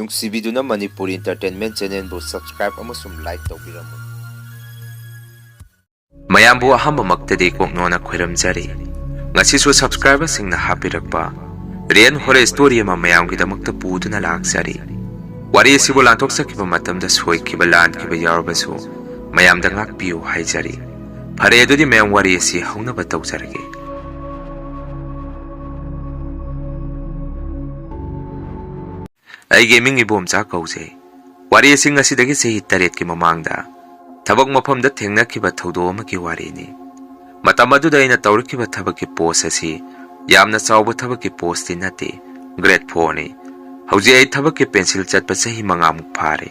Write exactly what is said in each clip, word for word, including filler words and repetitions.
ꯅꯨꯡꯁꯤꯕꯤꯗꯨꯅ Manipuri Entertainment Channelꯕꯨ subscribe ꯑꯃꯁꯨꯡ like ꯇꯧꯕꯤꯔꯝꯃꯨ꯫ ꯃꯌꯥꯝꯕꯨ ꯑꯍꯥꯟꯕꯃꯛꯇꯗꯤ ꯀꯣꯛꯅꯣꯅ ꯈꯣꯏꯔꯝꯖꯔꯤ꯫ ꯉꯁꯤꯁꯨ subscriberꯁꯤꯡꯅ ꯍꯥꯞꯄꯤꯔꯛꯄ Real Horror Story ꯑꯃ ꯃꯌꯥꯝꯒꯤꯗꯃꯛꯇ ꯄꯨꯗꯨꯅ ꯂꯥꯛꯆꯔꯤ꯫ ꯋꯥꯔꯤ ꯑꯁꯤꯕꯨ ꯂꯥꯟꯊꯣꯛꯆꯈꯤꯕ ꯃꯇꯝꯗ ꯁꯣꯏꯈꯤꯕ ꯂꯥꯟꯈꯤꯕ ꯌꯥꯎꯔꯕꯁꯨ ꯃꯌꯥꯝꯗ ꯉꯥꯛꯄꯤꯌꯨ ꯍꯥꯏꯖꯔꯤ꯫ ꯐꯔꯦ, ꯑꯗꯨꯗꯤ ꯃꯌꯥꯝ ꯋꯥꯔꯤ ꯑꯁꯤ ꯍꯧꯅꯕ ꯇꯧꯖꯔꯒꯦ꯫ ꯑꯩꯒꯤ ꯃꯤꯡ ꯏꯕꯣꯝꯆꯥ ꯀꯧꯖꯩ꯫ ꯋꯥꯔꯤ ꯑꯁꯤ ꯉꯁꯤꯗꯒꯤ ꯆꯍꯤ ꯇꯔꯦꯠꯀꯤ ꯃꯃꯥꯡꯗ ꯊꯕꯛ ꯃꯐꯝꯗ ꯊꯦꯡꯅꯈꯤꯕ ꯊꯧꯗꯣꯛ ꯑꯃꯒꯤ ꯋꯥꯔꯤꯅꯤ꯫ ꯃꯇꯝ ꯑꯗꯨꯗ ꯑꯩꯅ ꯇꯧꯔꯛꯈꯤꯕ ꯊꯕꯛꯀꯤ post ꯑꯁꯤ ꯌꯥꯝꯅ ꯆꯥꯎꯕ ꯊꯕꯛꯀꯤ postꯇꯤ ꯅꯠꯇꯦ, grade fourꯅꯤ꯫ ꯍꯧꯖꯤꯛ ꯑꯩ ꯊꯕꯛꯀꯤ pencil ꯆꯠꯄ ꯆꯍꯤ ꯃꯉꯥꯃꯨꯛ ꯐꯥꯔꯦ꯫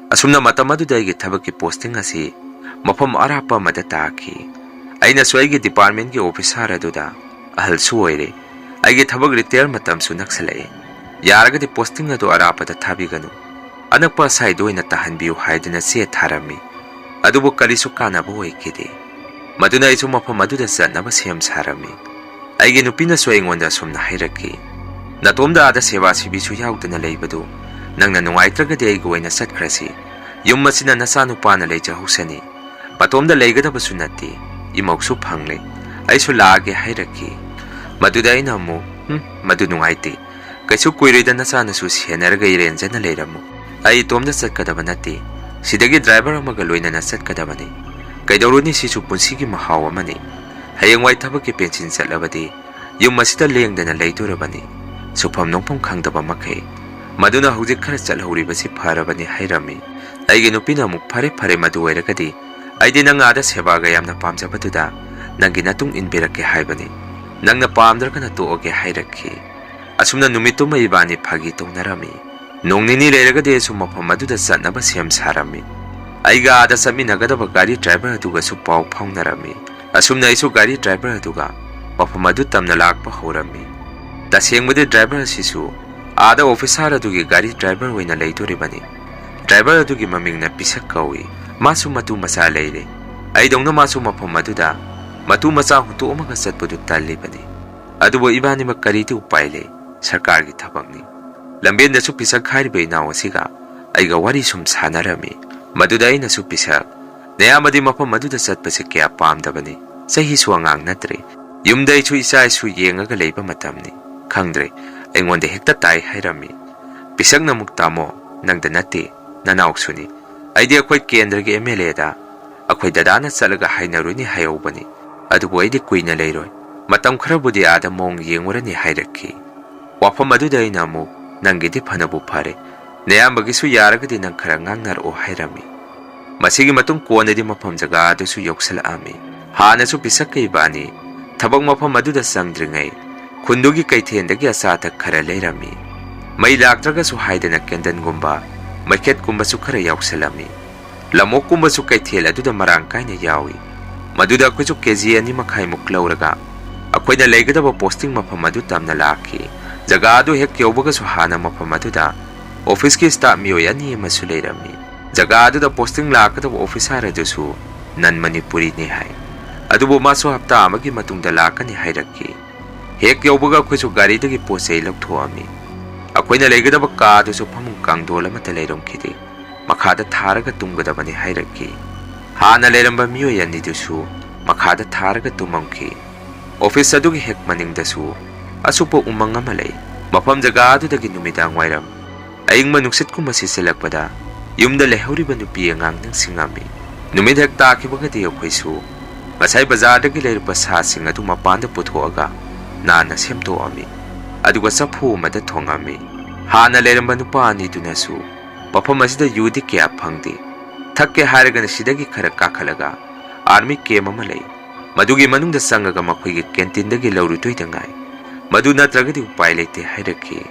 ꯑꯁꯨꯝꯅ ꯃꯇꯝ ꯑꯗꯨꯗ ꯑꯩꯒꯤ ꯊꯕꯛꯀꯤ posting ꯑꯁꯤ ꯃꯐꯝ ꯑꯔꯥꯞꯄ ꯑꯃꯗ ꯇꯥꯈꯤ꯫ ꯑꯩꯅꯁꯨ ꯑꯩꯒꯤ departmentꯀꯤ officer ꯑꯗꯨꯗ ꯑꯍꯜꯁꯨ ꯑꯣꯏꯔꯦ꯫ ꯑꯩꯒꯤ ꯊꯕꯛ retire ꯃꯇꯝꯁꯨ ꯅꯛꯁꯜꯂꯛꯑꯦ꯫ ꯌꯥꯔꯒꯗꯤ posting ꯑꯗꯨ ꯑꯔꯥꯞꯄꯗ ꯊꯥꯕꯤꯒꯅꯨ, ꯑꯅꯛꯄ ꯑꯁꯥꯏꯗ ꯑꯣꯏꯅ ꯇꯥꯍꯟꯕꯤꯌꯨ ꯍꯥꯏꯗꯨꯅ ꯆꯦ ꯊꯥꯔꯝꯃꯤ꯫ ꯑꯗꯨꯕꯨ ꯀꯔꯤꯁꯨ ꯀꯥꯟꯅꯕ ꯑꯣꯏꯈꯤꯗꯦ꯫ ꯃꯗꯨꯅ ꯑꯩꯁꯨ ꯃꯐꯝ ꯑꯗꯨꯗ ꯆꯠꯅꯕ ꯁꯦꯝ ꯁꯥꯔꯝꯃꯤ꯫ ꯑꯩꯒꯤ ꯅꯨꯄꯤꯅꯁꯨ ꯑꯩꯉꯣꯟꯗ ꯑꯁꯨꯝꯅ ꯍꯥꯏꯔꯛꯈꯤ, "ꯅꯇꯣꯝꯗ ꯑꯥꯗ ꯁꯦꯕꯥ ꯁꯤꯕꯤꯁꯨ ꯌꯥꯎꯗꯅ ꯂꯩꯕꯗꯨ ꯅꯪꯅ ꯅꯨꯡꯉꯥꯏꯇ꯭ꯔꯒꯗꯤ ꯑꯩꯒ ꯑꯣꯏꯅ ꯆꯠꯈ꯭ꯔꯁꯤ꯫ ꯌꯨꯝ ꯑꯁꯤꯅ ꯅꯆꯥꯅꯨꯄꯥꯅ ꯂꯩꯖꯍꯧꯁꯅꯤ꯫ ꯃꯇꯣꯝꯗ ꯂꯩꯒꯗꯕꯁꯨ ꯅꯠꯇꯦ, ꯏꯃꯧꯁꯨ ꯐꯪꯂꯦ꯫ ꯑꯩꯁꯨ ꯂꯥꯛꯑꯒꯦ" ꯍꯥꯏꯔꯛꯈꯤ꯫ ꯃꯗꯨꯗ ꯑꯩꯅ ꯑꯃꯨꯛ, "ꯍꯨꯝ, ꯃꯗꯨ ꯅꯨꯡꯉꯥꯏꯇꯦ꯫ ꯀꯩꯁꯨ ꯀꯨꯏꯔꯣꯏꯗ ꯅꯆꯥꯅꯁꯨ ꯁꯦꯟꯅꯔꯒ ꯏꯔꯦꯟꯖꯅ ꯂꯩꯔꯝꯃꯨ꯫ ꯑꯩ ꯏꯇꯣꯝꯗ ꯆꯠꯀꯗꯕ ꯅꯠꯇꯦ꯫ ꯁꯤꯗꯒꯤ driver ꯑꯃꯒ ꯂꯣꯏꯅꯅ ꯆꯠꯀꯗꯕꯅꯤ꯫ ꯀꯩꯗꯧꯔꯨꯅꯤ, ꯁꯤꯁꯨ ꯄꯨꯟꯁꯤꯒꯤ ꯃꯍꯥꯎ ꯑꯃꯅꯤ꯫ ꯍꯌꯦꯡꯋꯥꯏ ꯊꯕꯛꯀꯤ pencil ꯆꯠꯂꯕꯗꯤ ꯌꯨꯝ ꯑꯁꯤꯗ ꯂꯦꯡꯗꯅ ꯂꯩꯗꯣꯔꯕꯅꯤ, ꯁꯨꯐꯝ ꯅꯣꯝꯐꯝ ꯈꯪꯗꯕ ꯃꯈꯩ꯫ ꯃꯗꯨꯅ ꯍꯧꯖꯤꯛ ꯈꯔ ꯆꯠꯍꯧꯔꯤꯕꯁꯤ ꯐꯔꯕꯅꯤ" ꯍꯥꯏꯔꯝꯃꯤ꯫ ꯑꯩꯒꯤ ꯅꯨꯄꯤꯅ ꯑꯃꯨꯛ, "ꯐꯔꯦ, ꯐꯔꯦ, ꯃꯗꯨ ꯑꯣꯏꯔꯒꯗꯤ ꯑꯩꯗꯤ ꯅꯪ ꯑꯥꯗ ꯁꯦꯕꯥꯒ ꯌꯥꯝꯅ ꯄꯥꯝꯖꯕꯗꯨꯗ ꯅꯪꯒꯤ ꯅꯇꯨꯡ ꯏꯟꯕꯤꯔꯛꯀꯦ ꯍꯥꯏꯕꯅꯤ꯫ ꯅꯪꯅ ꯄꯥꯝꯗ꯭ꯔꯒꯅ ꯇꯣꯛꯑꯒꯦ" ꯍꯥꯏꯔꯛꯈꯤ꯫ ꯑꯁꯨꯝꯅ ꯅꯨꯃꯤꯠꯇꯨꯃ ꯏꯕꯥꯅꯤ ꯐꯥꯒꯤ ꯇꯧꯅꯔꯝꯃꯤ꯫ ꯅꯣꯡ ꯅꯤꯅꯤ ꯂꯩꯔꯒꯗꯤ ꯑꯩꯁꯨ ꯃꯐꯝ ꯑꯗꯨꯗ ꯆꯠꯅꯕ ꯁꯦꯝ ꯁꯥꯔꯝꯃꯤ꯫ ꯑꯩꯒ ꯑꯥꯗ ꯆꯠꯃꯤꯟꯅꯒꯗꯕ ꯒꯥꯔꯤ driver ꯑꯗꯨꯒꯁꯨ ꯄꯥꯎ ꯐꯥꯎꯅꯔꯝꯃꯤ꯫ ꯑꯁꯨꯝꯅ ꯑꯩꯁꯨ ꯒꯥꯔꯤ driver ꯑꯗꯨꯒ ꯃꯐꯝ ꯑꯗꯨ ꯇꯝꯅ ꯂꯥꯛꯄ ꯍꯧꯔꯝꯃꯤ꯫ ꯇꯁꯦꯡꯕꯗꯤ driver ꯑꯁꯤꯁꯨ ꯑꯥꯗ officer ꯑꯗꯨꯒꯤ ꯒꯥꯔꯤ driver ꯑꯣꯏꯅ ꯂꯩꯗꯣꯔꯤꯕꯅꯤ꯫ Driver ꯑꯗꯨꯒꯤ ꯃꯃꯤꯡꯅ ꯄꯤꯁꯛ ꯀꯧꯏ꯫ ꯃꯥꯁꯨ ꯃꯇꯨ ꯃꯆꯥ ꯂꯩꯔꯦ꯫ ꯑꯩꯗꯧꯅ ꯃꯥꯁꯨ ꯃꯐꯝ ꯑꯗꯨꯗ ꯃꯇꯨ ꯃꯆꯥ ꯍꯨꯟꯗꯣꯛꯑꯝꯃꯒ ꯆꯠꯄꯗꯨ ꯇꯜꯂꯤꯕꯅꯤ꯫ ꯑꯗꯨꯕꯨ ꯏꯕꯥꯅꯤꯃꯛ ꯀꯔꯤꯗꯤ ꯎꯄꯥꯏ ꯂꯩ? ꯁꯔꯀꯥꯔꯒꯤ ꯊꯕꯛꯅꯤ꯫ ꯂꯝꯕꯦꯟꯗꯁꯨ ꯄꯤꯁꯛ ꯍꯥꯏꯔꯤꯕ ꯏꯅꯥꯎ ꯑꯁꯤꯒ ꯑꯩꯒ ꯋꯥꯔꯤ ꯁꯨꯝ ꯁꯥꯟꯅꯔꯝꯃꯤ꯫ ꯃꯗꯨꯗ ꯑꯩꯅꯁꯨ, "ꯄꯤꯁꯛ, ꯅꯌꯥꯝꯕꯗꯤ ꯃꯐꯝ ꯑꯗꯨꯗ ꯆꯠꯄꯁꯦ ꯀꯌꯥ ꯄꯥꯝꯗꯕꯅꯤ꯫ ꯆꯍꯤꯁꯨ ꯑꯉꯥꯡ ꯅꯠꯇ꯭ꯔꯦ꯫ ꯌꯨꯝꯗ ꯑꯩꯁꯨ ꯏꯆꯥ ꯏꯁꯨ ꯌꯦꯡꯉꯒ ꯂꯩꯕ ꯃꯇꯝꯅꯤ꯫ ꯈꯪꯗ꯭ꯔꯦ, ꯑꯩꯉꯣꯟꯗ ꯍꯦꯛꯇ ꯇꯥꯏ" ꯍꯥꯏꯔꯝꯃꯤ꯫ ꯄꯤꯁꯛꯅ ꯑꯃꯨꯛ, "ꯇꯥꯃꯣ, ꯅꯪꯗ ꯅꯠꯇꯦ, ꯅꯅꯥꯎꯁꯨꯅꯤ꯫ ꯑꯩꯗꯤ ꯑꯩꯈꯣꯏ ꯀꯦꯟꯗ꯭ꯔꯒꯤ ꯑꯦꯝ ꯑꯦꯜ ꯑꯦꯗ ꯑꯩꯈꯣꯏ ꯗꯗꯥꯅ ꯆꯠꯂꯒ ꯍꯥꯏꯅꯔꯨꯅꯤ ꯍꯥꯏꯍꯧꯕꯅꯤ꯫ ꯑꯗꯨꯕꯨ ꯑꯩꯗꯤ ꯀꯨꯏꯅ ꯂꯩꯔꯣꯏ꯫ ꯃꯇꯝ ꯈꯔꯕꯨꯗꯤ ꯑꯥꯗ ꯃꯑꯣꯡ ꯌꯦꯡꯉꯨꯔꯅꯤ" ꯍꯥꯏꯔꯛꯈꯤ꯫ ꯋꯥꯐꯝ ꯑꯗꯨꯗ ꯑꯩꯅ ꯑꯃꯨꯛ, "ꯅꯪꯒꯤꯗꯤ ꯐꯅꯕꯨ ꯐꯔꯦ꯫ ꯅꯌꯥꯝꯕꯒꯤꯁꯨ ꯌꯥꯔꯒꯗꯤ ꯅꯪ ꯈꯔ ꯉꯥꯡꯅꯔꯛꯑꯣ" ꯍꯥꯏꯔꯝꯃꯤ꯫ ꯃꯁꯤꯒꯤ ꯃꯇꯨꯡ ꯀꯣꯟꯅꯗꯤ ꯃꯐꯝ ꯖꯒꯥ ꯑꯗꯨꯁꯨ ꯌꯧꯁꯤꯜꯂꯛꯑꯝꯃꯤ꯫ ꯍꯥꯟꯅꯁꯨ ꯄꯤꯁꯛꯀ ꯏꯕꯥꯅꯤ ꯊꯕꯛ ꯃꯐꯝ ꯑꯗꯨꯗ ꯆꯪꯗ꯭ꯔꯤꯉꯩ ꯈꯨꯟꯗꯨꯒꯤ ꯀꯩꯊꯦꯜꯗꯒꯤ ꯑꯆꯥ ꯑꯊꯛ ꯈꯔ ꯂꯩꯔꯝꯃꯤ꯫ ꯃꯩ ꯂꯥꯛꯇ꯭ꯔꯒꯁꯨ ꯍꯥꯏꯗꯅ ꯀꯦꯟꯗꯜꯒꯨꯝꯕ, ꯃꯩꯈꯦꯠꯀꯨꯝꯕꯁꯨ ꯈꯔ ꯌꯥꯎꯁꯜꯂꯝꯃꯤ꯫ ꯂꯝꯑꯣꯛꯀꯨꯝꯕꯁꯨ ꯀꯩꯊꯦꯜ ꯑꯗꯨꯗ ꯃꯔꯥꯡ ꯀꯥꯏꯅ ꯌꯥꯎꯏ꯫ ꯃꯗꯨꯗ ꯑꯩꯈꯣꯏꯁꯨ ꯀꯦ ꯖꯤ ꯑꯅꯤ ꯃꯈꯥꯏꯃꯨꯛ ꯂꯧꯔꯒ ꯑꯩꯈꯣꯏꯅ ꯂꯩꯒꯗꯕ ꯄꯣꯁꯇꯤꯡ ꯃꯐꯝ ꯑꯗꯨ ꯇꯝꯅ ꯂꯥꯛꯈꯤ꯫ ꯖꯒꯥ ꯑꯗꯨ ꯍꯦꯛ ꯌꯧꯕꯒꯁꯨ ꯍꯥꯟꯅ ꯃꯐꯝ ꯑꯗꯨꯗ ꯑꯣꯐꯤꯁꯀꯤ ꯁ꯭ꯇꯥꯐ ꯃꯤꯑꯣꯏ ꯑꯅꯤ ꯑꯃꯁꯨ ꯂꯩꯔꯝꯃꯤ꯫ ꯖꯒꯥ ꯑꯗꯨꯗ ꯄꯣꯁꯇꯤꯡ ꯂꯥꯛꯀꯗꯕ ꯑꯣꯐꯤꯁꯥꯔ ꯑꯗꯨꯁꯨ ꯅꯟ ꯃꯅꯤꯄꯨꯔꯤꯅꯤ ꯍꯥꯏ꯫ ꯑꯗꯨꯕꯨ ꯃꯥꯁꯨ ꯍꯞꯇꯥ ꯑꯃꯒꯤ ꯃꯇꯨꯡꯗ ꯂꯥꯛꯀꯅꯤ ꯍꯥꯏꯔꯛꯈꯤ꯫ ꯍꯦꯛ ꯌꯧꯕꯒ ꯑꯩꯈꯣꯏꯁꯨ ꯒꯥꯔꯤꯗꯒꯤ ꯄꯣꯠ ꯆꯩ ꯂꯧꯊꯣꯛꯑꯝꯃꯤ꯫ ꯑꯩꯈꯣꯏꯅ ꯂꯩꯒꯗꯕ ꯀꯥ ꯑꯗꯨꯁꯨ ꯐꯃꯨꯡ ꯀꯥꯡꯊꯣꯜ ꯑꯃꯠꯇ ꯂꯩꯔꯝꯈꯤꯗꯦ꯫ ꯃꯈꯥꯗ ꯊꯥꯔꯒ ꯇꯨꯝꯒꯗꯕꯅꯤ ꯍꯥꯏꯔꯛꯈꯤ꯫ ꯍꯥꯟꯅ ꯂꯩꯔꯝꯕ ꯃꯤꯑꯣꯏ ꯑꯅꯤꯗꯨꯁꯨ ꯃꯈꯥꯗ ꯊꯥꯔꯒ ꯇꯨꯝꯃꯝꯈꯤ꯫ ꯑꯣꯐꯤꯁ ꯑꯗꯨꯒꯤ ꯍꯦꯛ ꯃꯅꯤꯡꯗꯁꯨ ꯑꯁꯨꯞꯄ ꯎꯃꯪ ꯑꯃ ꯂꯩ꯫ ꯃꯐꯝ ꯖꯒꯥ ꯑꯗꯨꯗꯒꯤ ꯅꯨꯃꯤꯗꯥꯡ ꯋꯥꯏꯔꯝ ꯑꯏꯪꯕ ꯅꯨꯡꯁꯤꯠꯀꯨꯝꯕ ꯁꯤꯠꯆꯤꯜꯂꯛꯄꯗ ꯌꯨꯝꯗ ꯂꯩꯍꯧꯔꯤꯕ ꯅꯨꯄꯤ ꯑꯉꯥꯡ ꯅꯤꯡꯁꯤꯡꯉꯝꯃꯤ꯫ ꯅꯨꯃꯤꯠ ꯍꯦꯛ ꯇꯥꯈꯤꯕꯒꯗꯤ ꯑꯩꯈꯣꯏꯁꯨ ꯉꯁꯥꯏ ꯕꯖꯥꯔꯗꯒꯤ ꯂꯩꯔꯛꯄ ꯁꯥꯁꯤꯡ ꯑꯗꯨ ꯃꯄꯥꯟꯗ ꯄꯨꯊꯣꯛꯑꯒ ꯅꯥꯟꯅ ꯁꯦꯝꯗꯣꯛꯑꯝꯃꯤ꯫ ꯑꯗꯨꯒ ꯆꯐꯨ ꯑꯃꯗ ꯊꯣꯡꯉꯝꯃꯤ꯫ ꯍꯥꯟꯅ ꯂꯩꯔꯝꯕ ꯅꯨꯄꯥ ꯑꯅꯤꯗꯨꯅꯁꯨ, "ꯃꯐꯝ ꯑꯁꯤꯗ ꯌꯨꯗꯤ ꯀꯌꯥ ꯐꯪꯗꯦ꯫ ꯊꯛꯀꯦ ꯍꯥꯏꯔꯒꯅ ꯁꯤꯗꯒꯤ ꯈꯔ ꯀꯥꯈꯠꯂꯒ ꯑꯥꯔꯃꯤ ꯀꯦꯝ ꯑꯃ ꯂꯩ꯫ ꯃꯗꯨꯒꯤ ꯃꯅꯨꯡꯗ ꯆꯪꯉꯒ ꯃꯈꯣꯏꯒꯤ ꯀꯦꯟꯇꯤꯟꯗꯒꯤ ꯂꯧꯔꯨꯗꯣꯏꯗ ꯉꯥꯏ꯫ ꯃꯗꯨ ꯅꯠꯇ꯭ꯔꯒꯗꯤ ꯎꯄꯥꯏ ꯂꯩꯇꯦ" ꯍꯥꯏꯔꯛꯈꯤ꯫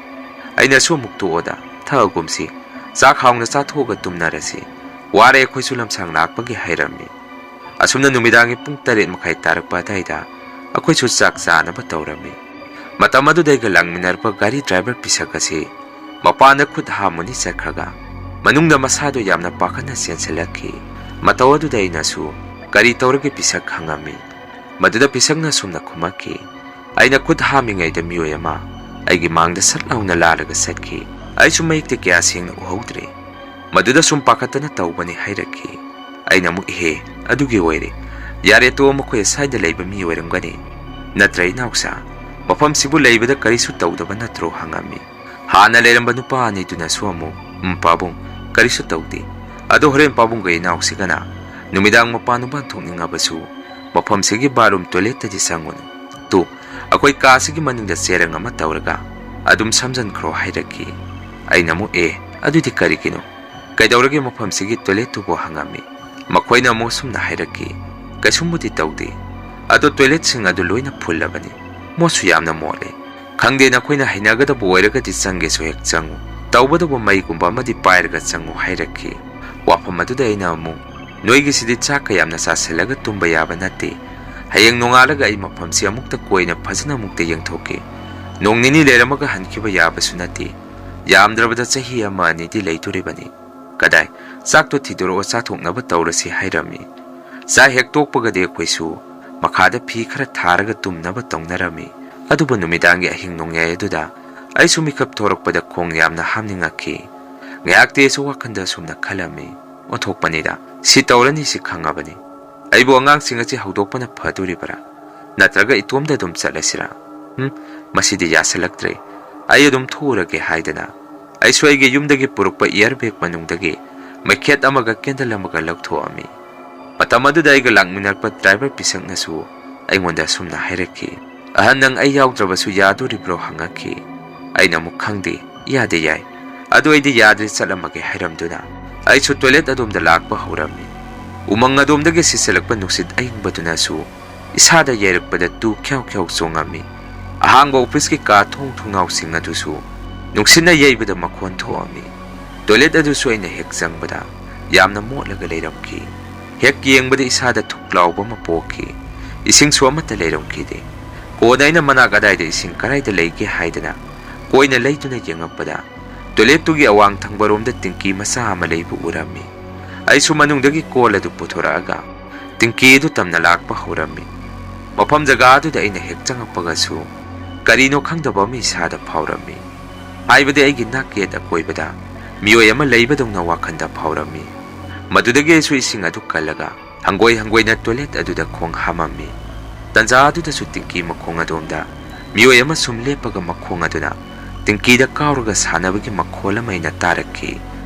ꯑꯩꯅꯁꯨ ꯑꯃꯨꯛ, "ꯇꯣꯛꯑꯣꯗ, ꯊꯛꯑꯒꯨꯝꯁꯤ꯫ ꯆꯥꯛ ꯍꯥꯎꯅ ꯆꯥꯊꯣꯛꯑꯒ ꯇꯨꯝꯅꯔꯁꯤ꯫ ꯋꯥꯔꯦ ꯑꯩꯈꯣꯏꯁꯨ ꯂꯝꯁꯥꯡ ꯂꯥꯛꯄꯒꯤ" ꯍꯥꯏꯔꯝꯃꯤ꯫ ꯑꯁꯨꯝꯅ ꯅꯨꯃꯤꯗꯥꯡꯒꯤ ꯄꯨꯡ ꯇꯔꯦꯠ ꯃꯈꯥꯏ ꯇꯥꯔꯛꯄ ꯑꯗꯨꯋꯥꯏꯗ ꯑꯩꯈꯣꯏꯁꯨ ꯆꯥꯛ ꯆꯥꯅꯕ ꯇꯧꯔꯝꯃꯤ꯫ ꯃꯇꯝ ꯑꯗꯨꯗ ꯑꯩꯒ ꯂꯥꯛꯃꯤꯟꯅꯔꯛꯄ ꯒꯥꯔꯤ ꯗ꯭ꯔꯥꯏꯚꯔ ꯄꯤꯁꯛ ꯑꯁꯤ ꯃꯄꯥꯟꯗ ꯈꯨꯠ ꯍꯥꯝꯃꯨꯅꯤ ꯆꯠꯈ꯭ꯔꯒ ꯃꯅꯨꯡꯗ ꯃꯁꯥꯗꯨ ꯌꯥꯝꯅ ꯄꯥꯈꯠꯅ ꯆꯦꯟꯁꯤꯜꯂꯛꯈꯤ꯫ ꯃꯇꯧ ꯑꯗꯨꯗ ꯑꯩꯅꯁꯨ, "ꯀꯔꯤ ꯇꯧꯔꯒꯦ ꯄꯤꯁꯛ?" ꯍꯪꯉꯝꯃꯤ꯫ ꯃꯗꯨꯗ ꯄꯤꯁꯛꯅ ꯑꯁꯨꯝꯅ ꯈꯨꯝꯃꯛꯈꯤ, "ꯑꯩꯅ ꯈꯨꯠ ꯍꯥꯝꯃꯤꯉꯩꯗ ꯃꯤꯑꯣꯏ ꯑꯃ ꯑꯩꯒꯤ ꯃꯥꯡꯗ ꯁꯠ ꯂꯥꯎꯅ ꯂꯥꯜꯂꯒ ꯆꯠꯈꯤ꯫ ꯑꯩꯁꯨ ꯃꯌꯦꯛꯇꯤ ꯀꯌꯥ ꯁꯦꯡꯅ ꯎꯍꯧꯗ꯭ꯔꯦ꯫ ꯃꯗꯨꯗ ꯁꯨꯝ ꯄꯥꯈꯠꯇꯅ ꯇꯧꯕꯅꯤ ꯍꯥꯏꯔꯛꯈꯤ꯫ ꯑꯩꯅ ꯑꯃꯨꯛ, "ꯏꯍꯦ, ꯑꯗꯨꯒꯤ ꯑꯣꯏꯔꯦ꯫ ꯌꯥꯔꯦ, ꯇꯣꯛꯑꯣ, ꯃꯈꯣꯏ ꯑꯁ꯭ꯋꯥꯏꯗ ꯂꯩꯕ ꯃꯤ ꯑꯣꯏꯔꯝꯒꯅꯤ꯫ ꯅꯠꯇ꯭ꯔ, ꯏꯅꯥꯎꯆꯥ? ꯃꯐꯝꯁꯤꯕꯨ ꯂꯩꯕꯗ ꯀꯔꯤꯁꯨ ꯇꯧꯗꯕ ꯅꯠꯇ꯭ꯔꯣ?" ꯍꯪꯉꯝꯃꯤ꯫ ꯍꯥꯟꯅ ꯂꯩꯔꯝꯕ ꯅꯨꯄꯥ ꯑꯅꯤꯗꯨꯅꯁꯨ ꯑꯃꯨꯛ, "ꯎꯝ, ꯄꯥꯕꯨꯡ, ꯀꯔꯤꯁꯨ ꯇꯧꯗꯦ꯫ ꯑꯗꯣ ꯍꯣꯔꯦꯟ ꯄꯥꯕꯨꯡꯒ ꯏꯅꯥꯎꯁꯤꯒꯅ ꯅꯨꯃꯤꯗꯥꯡ ꯃꯄꯥꯟ ꯃꯄꯥꯟ ꯊꯣꯛꯅꯤꯡꯉꯕꯁꯨ ꯃꯐꯝꯁꯤꯒꯤ ꯕꯥꯠꯔꯨꯝ ꯇꯣꯏꯂꯦꯠꯇꯗꯤ ꯆꯪꯉꯨꯅꯨ꯫ ꯇꯨ, ꯑꯩꯈꯣꯏ ꯀꯥꯁꯤꯒꯤ ꯃꯅꯤꯡꯗ ꯆꯦꯔꯪ ꯑꯃ ꯇꯧꯔꯒ ꯑꯗꯨꯝ ꯁꯝꯖꯟꯈ꯭ꯔꯣ" ꯍꯥꯏꯔꯛꯈꯤ꯫ ꯑꯩꯅ ꯑꯃꯨꯛ, "ꯑꯦ, ꯑꯗꯨꯗꯤ ꯀꯔꯤꯒꯤꯅꯣ? ꯀꯩꯗꯧꯔꯒꯦ ꯃꯐꯝꯁꯤꯒꯤ ꯇꯣꯏꯂꯦꯠꯇꯨꯕꯨ?" ꯍꯪꯉꯝꯃꯤ꯫ ꯃꯈꯣꯏꯅ ꯑꯃꯨꯛ ꯑꯁꯨꯝꯅ ꯍꯥꯏꯔꯛꯈꯤ, "ꯀꯩꯁꯨꯝꯕꯨꯗꯤ ꯇꯧꯗꯦ꯫ ꯑꯗꯣ ꯇꯣꯏꯂꯦꯠꯁꯤꯡ ꯑꯗꯨ ꯂꯣꯏꯅ ꯐꯨꯜꯂꯕꯅꯤ꯫ ꯃꯣꯠꯁꯨ ꯌꯥꯝꯅ ꯃꯣꯠꯂꯦ꯫ ꯈꯪꯗꯦ, ꯅꯈꯣꯏꯅ ꯍꯩꯅꯒꯗꯕ ꯑꯣꯏꯔꯒꯗꯤ ꯆꯪꯒꯦꯁꯨ ꯍꯦꯛ ꯆꯪꯉꯨ꯫ ꯇꯧꯕꯇꯕꯨ ꯃꯩꯒꯨꯝꯕ ꯑꯃꯗꯤ ꯄꯥꯏꯔꯒ ꯆꯪꯉꯨ" ꯍꯥꯏꯔꯛꯈꯤ꯫ ꯋꯥꯐꯝ ꯑꯗꯨꯗ ꯑꯩꯅ ꯑꯃꯨꯛ, "ꯅꯣꯏꯒꯤꯁꯤꯗꯤ ꯆꯥꯛꯀ ꯌꯥꯝꯅ ꯆꯥꯁꯤꯜꯂꯒ ꯇꯨꯝꯕ ꯌꯥꯕ ꯅꯠꯇꯦ꯫ ꯍꯌꯦꯡ ꯅꯣꯡꯉꯥꯜꯂꯒ ꯑꯩ ꯃꯐꯝꯁꯤ ꯑꯃꯨꯛꯇ ꯀꯣꯏꯅ ꯐꯖꯅ ꯑꯃꯨꯛꯇ ꯌꯦꯡꯊꯣꯛꯀꯦ꯫ ꯅꯣꯡ ꯅꯤꯅꯤ ꯂꯩꯔꯝꯃꯒ ꯍꯟꯈꯤꯕ ꯌꯥꯕꯁꯨ ꯅꯠꯇꯦ꯫ ꯌꯥꯝꯗ꯭ꯔꯕꯗ ꯆꯍꯤ ꯑꯃ ꯑꯅꯤꯗꯤ ꯂꯩꯗꯣꯔꯤꯕꯅꯤ꯫ ꯀꯗꯥꯏ, ꯆꯥꯛꯇꯣ ꯊꯤꯗꯣꯔꯛꯑꯣ, ꯆꯥꯊꯣꯛꯅꯕ ꯇꯧꯔꯁꯤ" ꯍꯥꯏꯔꯝꯃꯤ꯫ ꯆꯥꯛ ꯍꯦꯛ ꯇꯣꯛꯄꯒꯗꯤ ꯑꯩꯈꯣꯏꯁꯨ ꯃꯈꯥꯗ ꯐꯤ ꯈꯔ ꯊꯥꯔꯒ ꯇꯨꯝꯅꯕ ꯇꯧꯅꯔꯝꯃꯤ꯫ ꯑꯗꯨꯕꯨ ꯅꯨꯃꯤꯗꯥꯡꯒꯤ ꯑꯍꯤꯡ ꯅꯣꯡꯌꯥꯏ ꯑꯗꯨꯗ ꯑꯩꯁꯨ ꯃꯤꯀꯞ ꯊꯣꯔꯛꯄꯗ ꯈꯣꯡ ꯌꯥꯝꯅ ꯍꯥꯝꯅꯤꯡꯉꯛꯈꯤ꯫ ꯉꯥꯏꯍꯥꯛꯇꯤ ꯑꯩꯁꯨ ꯋꯥꯈꯜꯗ ꯑꯁꯨꯝꯅ ꯈꯜꯂꯝꯃꯤ, "ꯑꯣꯟꯊꯣꯛꯄꯅꯤꯗ, ꯁꯤ ꯇꯧꯔꯅꯤ, ꯁꯤ ꯈꯪꯉꯕꯅꯤ꯫ ꯑꯩꯕꯨ ꯑꯉꯥꯡꯁꯤꯡ ꯑꯁꯤ ꯍꯧꯗꯣꯛꯄꯅ ꯐꯗꯣꯔꯤꯕ꯭ꯔꯥ? ꯅꯠꯇ꯭ꯔꯒ ꯏꯇꯣꯝꯗ ꯑꯗꯨꯝ ꯆꯠꯂꯁꯤꯔꯥ? ꯎꯝ, ꯃꯁꯤꯗꯤ ꯌꯥꯁꯤꯜꯂꯛꯇ꯭ꯔꯦ꯫ ꯑꯩ ꯑꯗꯨꯝ ꯊꯣꯛꯎꯔꯒꯦ" ꯍꯥꯏꯗꯅ ꯑꯩꯁꯨ ꯑꯩꯒꯤ ꯌꯨꯝꯗꯒꯤ ꯄꯨꯔꯛꯄ ꯏꯌꯥꯔ ꯕꯦꯒ ꯃꯅꯨꯡꯗꯒꯤ ꯃꯩꯈꯦꯠ ꯑꯃꯒ ꯀꯦꯟꯗꯜ ꯑꯃꯒ ꯂꯧꯊꯣꯛꯑꯝꯃꯤ꯫ ꯃꯇꯝ ꯑꯗꯨꯗ ꯑꯩꯒ ꯂꯥꯛꯃꯤꯟꯅꯔꯛꯄ ꯗ꯭ꯔꯥꯏꯚꯔ ꯄꯤꯁꯛꯅꯁꯨ ꯑꯩꯉꯣꯟꯗ ꯑꯁꯨꯝꯅ ꯍꯥꯏꯔꯛꯈꯤ, "ꯑꯍꯟ, ꯅꯪ ꯑꯩ ꯌꯥꯎꯗ꯭ꯔꯕꯁꯨ ꯌꯥꯗꯣꯔꯤꯕ꯭ꯔꯣ?" ꯍꯪꯉꯛꯈꯤ꯫ ꯑꯩꯅ ꯑꯃꯨꯛ, "ꯈꯪꯗꯦ, ꯏꯌꯥꯗ ꯌꯥꯏ꯫ ꯑꯗꯨ ꯑꯩꯗꯤ ꯌꯥꯗ꯭ꯔꯦ, ꯆꯠꯂꯝꯃꯒꯦ" ꯍꯥꯏꯔꯝꯗꯨꯅ ꯑꯩꯁꯨ ꯇꯣꯏꯂꯦꯠ ꯑꯗꯣꯝꯗ ꯂꯥꯛꯄ ꯍꯧꯔꯝꯃꯤ꯫ ꯎꯃꯪ ꯑꯗꯣꯝꯗꯒꯤ ꯁꯤꯠꯆꯜꯂꯛꯄ ꯅꯨꯡꯁꯤꯠ ꯑꯌꯤꯡꯕꯗꯨꯅꯁꯨ ꯏꯁꯥꯗ ꯌꯩꯔꯛꯄꯗ ꯇꯨ ꯈ꯭ꯌꯥꯎ ꯈ꯭ꯌꯥꯎ ꯆꯣꯡꯉꯝꯃꯤ꯫ ꯑꯍꯥꯡꯕ ꯑꯣꯐꯤꯁꯀꯤ ꯀꯥ ꯊꯣꯡ ꯊꯣꯡꯅꯥꯎꯁꯤꯡ ꯑꯗꯨꯁꯨ ꯅꯨꯡꯁꯤꯠꯅ ꯌꯩꯕꯗ ꯃꯈꯣꯟ ꯊꯣꯛꯑꯝꯃꯤ꯫ ꯇꯣꯏꯂꯦꯠ ꯑꯗꯨꯁꯨ ꯑꯩꯅ ꯍꯦꯛ ꯆꯪꯕꯗ ꯌꯥꯝꯅ ꯃꯣꯠꯂꯒ ꯂꯩꯔꯝꯈꯤ꯫ ꯍꯦꯛ ꯌꯦꯡꯕꯗ ꯏꯁꯥꯗ ꯊꯨꯛ ꯂꯥꯎꯕ ꯑꯃ ꯄꯣꯛꯈꯤ꯫ ꯏꯁꯤꯡꯁꯨ ꯑꯃꯠꯇ ꯂꯩꯔꯝꯈꯤꯗꯦ꯫ ꯀꯣꯟꯅ ꯑꯩꯅ ꯃꯅꯥꯛ ꯑꯗꯥꯏꯗ ꯏꯁꯤꯡ ꯀꯗꯥꯏꯗ ꯂꯩꯒꯦ ꯍꯥꯏꯗꯅ ꯀꯣꯏꯅ ꯂꯩꯗꯨꯅ ꯌꯦꯡꯉꯛꯄꯗ, ꯇꯣꯏꯂꯦꯠꯇꯨꯒꯤ ꯑꯋꯥꯡ ꯊꯪꯕꯔꯣꯝꯗ ꯇꯤꯡꯀꯤ ꯃꯆꯥ ꯑꯃ ꯂꯩꯕ ꯎꯔꯝꯃꯤ꯫ ꯑꯩꯁꯨ ꯃꯅꯨꯡꯗꯒꯤ ꯀꯣꯜ ꯑꯗꯨ ꯄꯨꯊꯣꯔꯛꯑꯒ ꯇꯤꯡꯀꯤ ꯑꯗꯨ ꯇꯝꯅ ꯂꯥꯛꯄ ꯍꯧꯔꯝꯃꯤ꯫ ꯃꯐꯝ ꯖꯒꯥ ꯑꯗꯨꯗ ꯑꯩꯅ ꯍꯦꯛ ꯆꯪꯉꯛꯄꯒꯁꯨ ꯀꯔꯤꯅꯣ ꯈꯪꯗꯕ ꯑꯃ ꯏꯁꯥꯗ ꯐꯥꯎꯔꯝꯃꯤ꯫ ꯍꯥꯏꯕꯗꯤ ꯑꯩꯒꯤ ꯅꯥꯛ ꯌꯦꯠ ꯑꯀꯣꯏꯕꯗ ꯃꯤꯑꯣꯏ ꯑꯃ ꯂꯩꯕꯗꯧꯅ ꯋꯥꯈꯜꯗ ꯐꯥꯎꯔꯝꯃꯤ꯫ ꯃꯗꯨꯗꯒꯤ ꯑꯩꯁꯨ ꯏꯁꯤꯡ ꯑꯗꯨ ꯀꯜꯂꯒ ꯍꯪꯒꯣꯏ ꯍꯪꯒꯣꯏꯅ toilet ꯑꯗꯨꯗ ꯈꯣꯡ ꯍꯥꯝꯃꯝꯃꯤ꯫ ꯇꯟꯖꯥ ꯑꯗꯨꯗꯁꯨ ꯇꯤꯡꯀꯤ ꯃꯈꯣꯡ ꯑꯗꯣꯝꯗ ꯃꯤꯑꯣꯏ ꯑꯃ ꯁꯨꯝ ꯂꯦꯞꯄꯒ ꯃꯈꯣꯡ ꯑꯗꯨꯅ ꯇꯤꯡꯀꯤꯗ ꯀꯥꯎꯔꯒ ꯁꯥꯟꯅꯕꯒꯤ ꯃꯈꯣꯜ ꯑꯃ ꯑꯩꯅ ꯇꯥꯔꯛꯈꯤ꯫